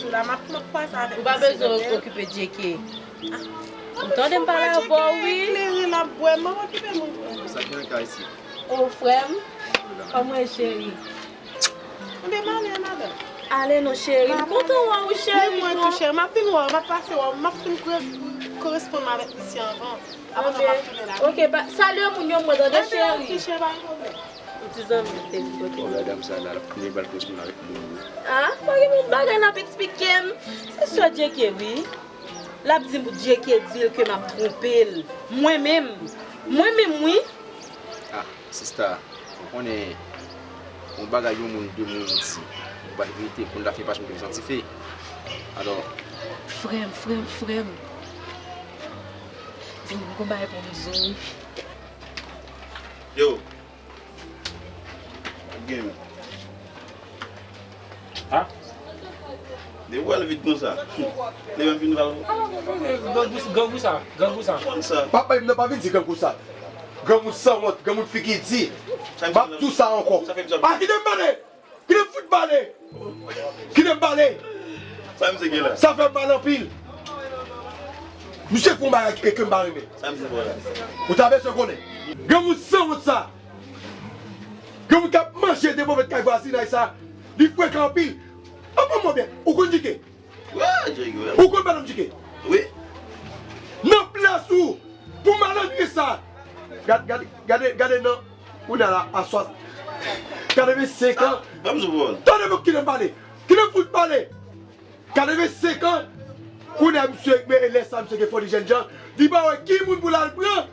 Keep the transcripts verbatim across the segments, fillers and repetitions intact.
Sou la, m ap kwaze avèk misye. Ou pa bezwen okipe J K. Ah, ou tande m pale avè w, wi. Klere l ap bwè, m ap okipe moun. Sa gen nan kay isit? O, frè m, kòman w ye, cheri? Ebyen, m ale, madanm. Ale non, cheri. M kontan wè w, cheri. Men mwen tou, cheri. M ap vin wè w, m ap pase wè w, m ap fin koresponn avèk misye anvan. Apre sa, m ap tounen la. Ok, salye moun yo, mwen tande, cheri. Ok, cheri, pa gen pwoblèm. Yon ti zanmi m te di kote. Oh, la dam sa la, l ap tounen bal koresponn avèk moun yo. Ah, pa gen yon bagay l ap eksplike m. Se sè J K, wi. L ap di m J K di l ke m ap twonpe l. Mwen menm. Mwen menm, wi. Ah, sista, ou konnen, yon bagay yon moun, de moun di, ou pa t rete, konn ta fè pasyon ke santi fe. Alò. Frè m, frè m, frè m. Vin, m gon bagay pou m di w. Yo. Gen. Ha? De ou al vit konsa. Li menm vin pral. Grangou, grangou sa, grangou sa. Konn sa. Papa, m nan pa vin di grangou sa. Granmoun sanwont, granmoun figi di. M ap di w sa ankò. A, kite m pale! Kite m fout pale! Kite m pale! Sa misye gen la? Sa fè m mal anpil. Misye fè yon bagay ke m pa renmen. Sa misye fè la? Ou ta bezwen konnen. Granmoun sanwont sa. Granmoun k ap manje devan vant kay vwazinay sa. Li frekan anpil. An, ban mwen byen. Ou konn J K? Wi, J K, wi. Ou konn madanm J K? Wi. Nan plas ou, pou malandren sa. Gad, gad, gade, gade nan, ou nan la, aswa. Katrevensenk an. Ah, ban m di w. Tande, mwen, kite m pale. Kite m fout pale. Katrevensenk an. Kounye a, misye, men lè sa, misye gen foli jènjan. Li pa wè ki moun pou l al pran.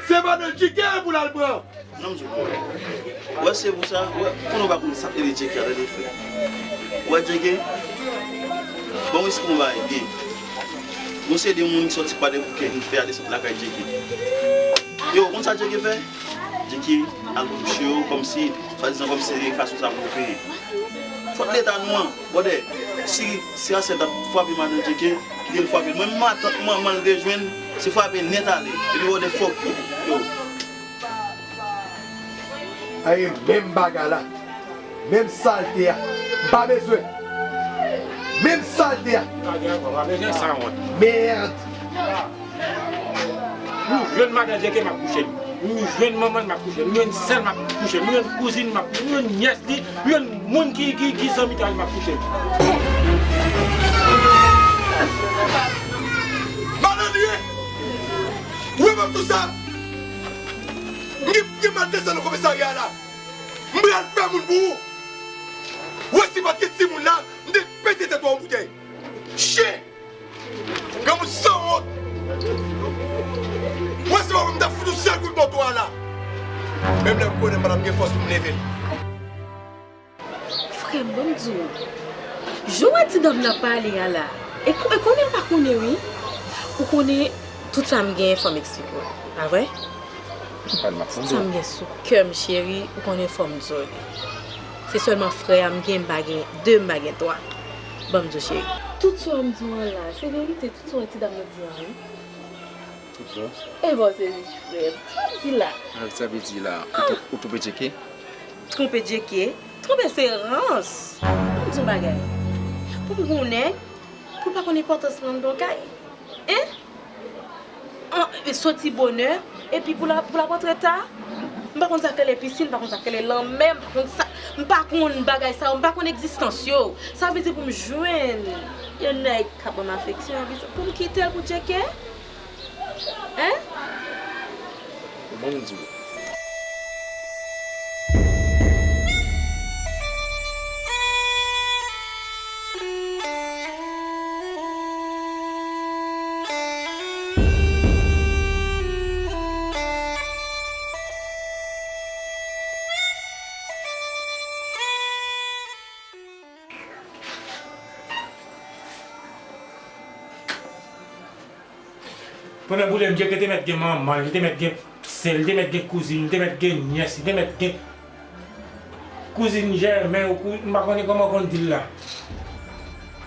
Se madanm J K pou l al pran. Non, m di w, wè, se pou sa, wè, konnen w pa konn sa k rele J K a, tande, frè. Wè, J K, bon, m esplike w yon bagay byen. Gon seri de moun ki sòti Kwadèboukè vin fè adesant lakay J K. Yo, ou konn sa J K fè? J K al kouche yo, kòmsi, swadizan kòmsi se fason sa pou yo peye. Fòt Leta nou an. Bwòdè, si, si Asèl t ap frape madan J K, kite l frape l. Mwen, matant manman l te jwenn, se frape nèt ale. Epi bwòdè fòk yo. Aye, menm bagay la. Menm salte a. M pa bezwen. Menm salte a. Pa gen ankò, pa bezwen sanwont. Mèd. M jwenn madan J K, m ap kouche l. M jwenn manman l, m ap kouche l. M jwenn sè l, m ap kouche l. M jwenn kouzin, m ap, m jwenn nyès li. M jwenn moun ki, ki, ki zanmi ta li, m ap kouche l. Malandren! Ou wè m ap tou sa? M gen, gen mal desann nan komisarya a la. M pral fè moun pou ou. Ou wè si pa t gen timoun la, m te pete tèt ou a yon boutèy. Chen! Granmoun sanwont! Wè se pa mwen m t ap fout yon sèl kout bò twa a la. Menm lè m konnen m pa t ap gen fòs pou m leve l. Frè m, ban m di w, jan w wè ti dam nan pale a la, e ko-, e konnen l pa konnen wi. Ou konnen tout sa m genyen fò m eksplike w, pa vre? Sa m gen sou kè m, cheri, ou konnen fò m di w li. Se sèlman frè a m gen, m pa gen de, m pa gen twa. Ban m di w, cheri. Tout sa w m di w an la, se verite, tout sa w wè ti dam nan di an, wi. Tout bon? E bon, se jis frè m. Sa w di la? Sa vle di la, ou tw-, ou twonpe J K? Twonpe J K? Twonpe se rans. Ban m di w bagay. Pou m gen yon nèg, pou l pa konn enpòtans mwen anndan yon kay. Hein? An, e soti bonè, epi pou l a, pou l ap rantre ta? M pa konn sa k rele pisin, m pa konn sa k rele lanmè, m pa konn sa, m pa konn bagay sa yo, m pa konn egzistans yo. Sa vle di pou m jwenn yon nèg k ap ban m afeksyon, pou m kite l pou J K? Hein? Bon, m di w. Pandan boule m, J K te mèt gen manman l, li te mèt gen sè l, li te mèt gen kouzin, li te mèt gen nyès, li te mèt gen kouzin jèmen, ou kou-, m pa konnen kòman konn di l la.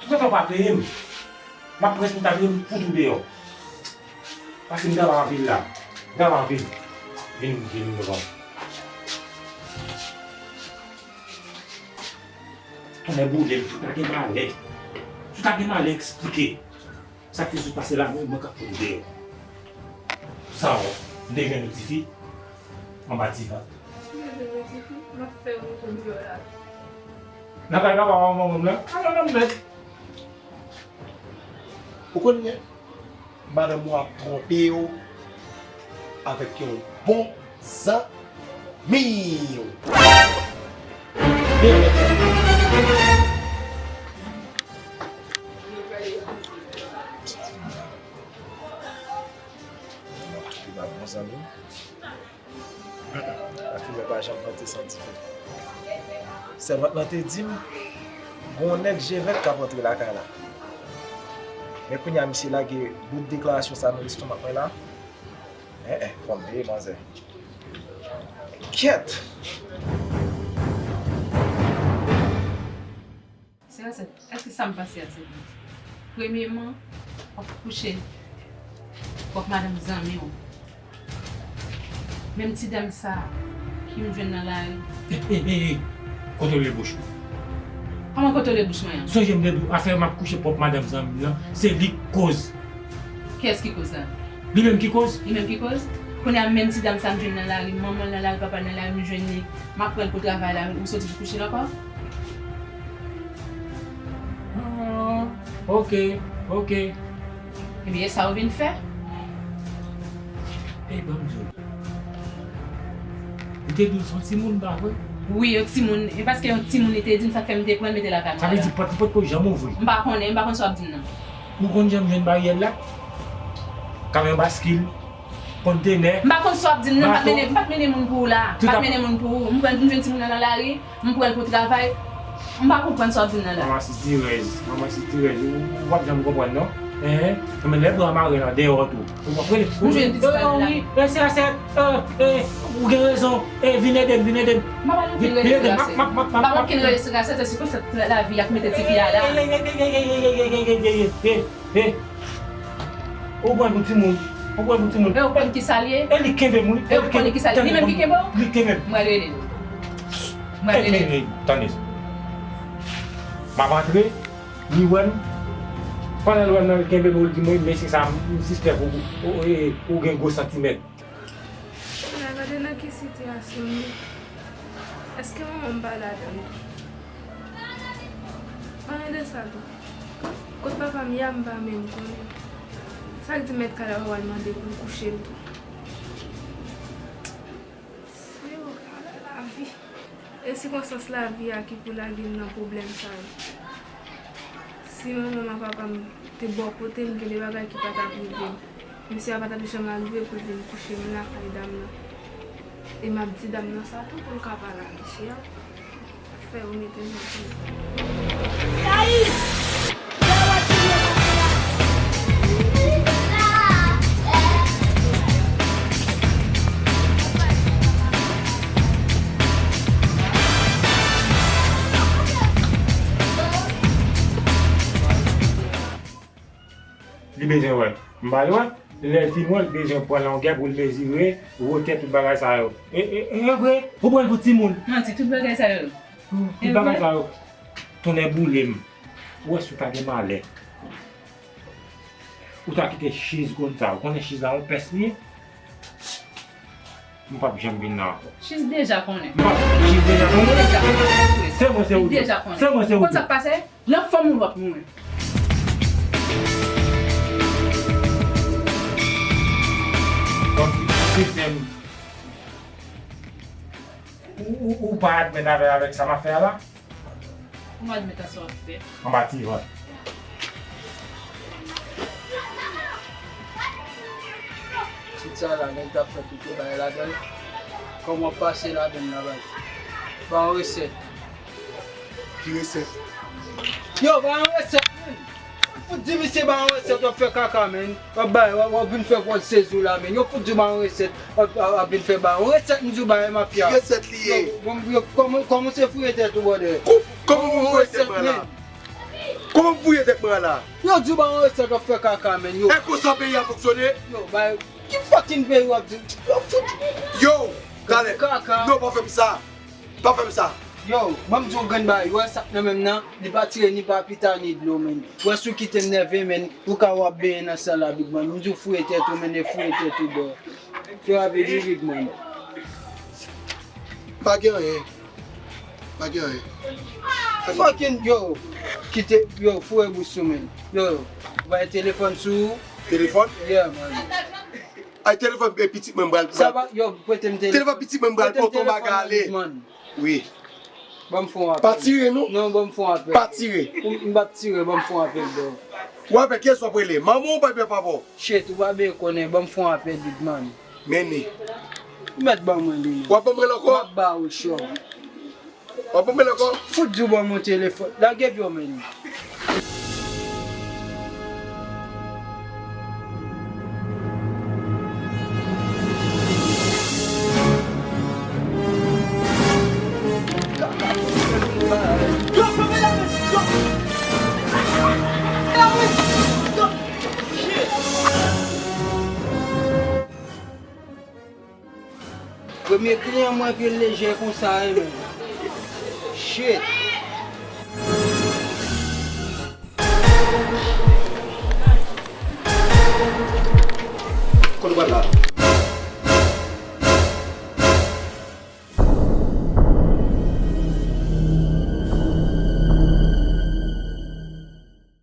Toutotan w pa peye m, m ap pran responsabilite m fout ou deyò. Paske m travay anpil la. M travay anpil. Vin, vin devan. Tonnè boule m, si w ta gen malè. Si w ta gen malè eksplike. Sa k te sot pase la, mwen, mwen k ap fout ou deyò. Sa w, m te jwenn yon tifi anba divan. Si w te jwenn yon tifi, m ap fè w rete deyò la. Nan kay papa manman m nan? Alò nan mèt. Ou konn gen madanm ou ap twonpe w avèk yon bon zanmi w. Byen fèt. Zanmi, lafimè pa janm vante san dife. Sèvant lan te di m, gen yon nèg je vèt k ap antre lakay la. Men kounye a misye lage bout deklarasyon sa nan lestomak mwen la. En en, fò m veye manzè. Kyèt! Sè Asèt, èske sa m pase a se vre? Premyeman, w ap kouche, w ap madanm zanmi w. Menm ti dam sa a ki m jwenn nan lari. Ey, ey, ey, ey, kontwole bouch ou. Kòman kontwole bouch mwen an? Sonje m te di w, afè m ap kouche pwòp madanm zanmi m nan, se li k koz. Kiyès ki koz la? Li menm ki koz. Li menm ki koz? Kounye a menm ti dam sa m jwenn nan lari, manman l nan lari, papa l nan lari, m jwenn li, m ap pran l pou travay la, ou soti pou kouche l ankò? Ah, ok, ok. Ebyen, e sa ou vin fè? Ey, ban m di w. Li te di w se yon timoun, pa vre? Wi, yon timoun. E paske yon timoun li te di m, sa k fè m te pran l mete lakay mwen la. Sa vle di pòt li potko janm ouvri? M pa konnen, m pa konn sa w ap di m nan. Ou konn jan m jwenn baryè l la? Kamyon baskil, kontenè. M pa konn sa w ap di m nan, m pa t mennen, m pa t mennen moun pou ou la. M pa t mennen moun pou ou. M pran, m jwenn timoun nan nan lari, m pran l pou travay. M pa konprann sa w ap di m nan la. Manman sitirèz, manman sitirèz, ou, ou p ap janm konprann non. Enhen, men lè bran mare nan dèyè tou. Ou konprann? M jwenn pitit la nan lari. Wi, e, se, se, e, e, ou gen rezon. E, vin ede m, vin ede m. M pa pale anpil rele sou Asèt. M pa pale anpil rele sou Asèt, se konsa lavi a k mete tifi a la. Ou pran l pou timoun. Ou pran l pou timoun. E ou konn ki sa l ye? E li kenbe m, wi. E ou konn ki sa l ye? Li menm ki kenbe w? Li kenbe m. Mwen rele l. Mwen rele l. Tande. M ap antre, li wè m. Pandan l wè m nan, li kenbe m, li di mwen, mesye sa, m sispèk ou, ou, ou, ou gen gwo santimèt. Kounye a gade nan ki sitiyasyon m ye. Èske manman m pa ladan l tou? Anyen de sa tou. Kot papa m ye a, m pa menm konnen. Sa k di mèt kay la pa pral mande pou l kouche l tou? Se yo, ala lavi. E sikonstans lavi a ki pou lage m nan pwoblèm sa yo. Si manman m ak papa m te bò kote m, gen de bagay ki pa t ap rive m. Mesye a pa t ap janm al rive pou l vin kouche m lakay dam nan. E m ap di dam nan sa tou pou l ka pale a mesye a. Fè yo mete m nan prizon. Li bezwen wè l. M ba l wè. Lè l fin wè l, li bezwen pran longè pou l mezire wotè tout bagay sa yo. E, e, e, e vre, ou pran l pou timoun. Manti, tout bagay sa yo. Tout bagay sa yo. Tonnè boule m. Ou wè si w ta gen malè. Ou ta kite chiz konn sa. Ou konnen chiz la yon pès li ye? M p ap janm vin la ankò. Chiz deja konnen. M p ap, chiz deja konnen. Deja konnen. Se mwen, se ou tou. Deja konnen. Se mwen, se ou tou. Konn sa k pase? Nan fanm ou l w ap mouri. Ou, ou, ou pa admèt avè, avèk sa m ap fè a la? Ou m admèt a sa w ap fè. Anba ti vant. Tit sa la, nèg t ap fè tout bagay ladan l. Kòman w ap pase ladan l la, baz? Ba yon resèt. Ki resèt? Yo, ba yon resèt, menn. Fout di misye ba yon resèt, w ap fè kaka, menn. W ap bay, w ap, w ap vin fè kòd sezi w la, menn. Yo fout di w ba yon resèt, w ap, w ap, w ap vin fè ba yon resèt, m di w ba yon mafya. Ki resèt li ye? Yo, bon, yo, kòman, kòman se fouye tèt ou, bòdè? Kòman pou fouye tèt mwen la? Kòman pou fouye tèt mwen la? Yo di w ba yon resèt, w ap fè kaka, menn. Yo. E konsa peyi a fonksyone? Yo, bay, ki fucking peyi w ap di? Yo fout. Yo, talè. Kaka. Non, pa fè m sa. Pa fè m sa. Yo, ban m di w grenn bagay, ou wè sa k nan men m nan, li pa tire ni pa pita ni dlo, menn. Ou wè si w kite m nève, menn, ou ka w ap benyen nan san la, big man. M di w fouye tèt ou, menn, e fouye tèt ou, bro. Fè rapid, wi, big man. Pa gen anyen. Pa gen anyen. Fucking, yo, kite, yo, foure bouch ou, menn. Yo, bay telefòn sou ou. Telefòn? Yeah, man. Ay, telefòn, e, pitit mwen, m pral, sa va, yo, prete m telefòn. Telefòn pitit mwen, m pral pote yon bagay ale. Wi. Ban m fè yon apèl. Pa tire, non. Non, ban m fè yon apèl. Pa tire. M p ap tire, ban m fè yon apèl, bro. Ou apèl, kiyès w ap rele? Manman w oubyen papa w? Shit, ou pa byen konnen, ban m fè yon apèl, big man. Men li. Ou mèt ban mwen li. W ap ban mwen l ankò? M ap ba ou, chòm. W ap ban mwen l ankò? Fout di w ban mwen telefòn. Lage vye w men li. Premye kliyan mwen ke l lejè konsa wi menm. Shit. Kote w pral la?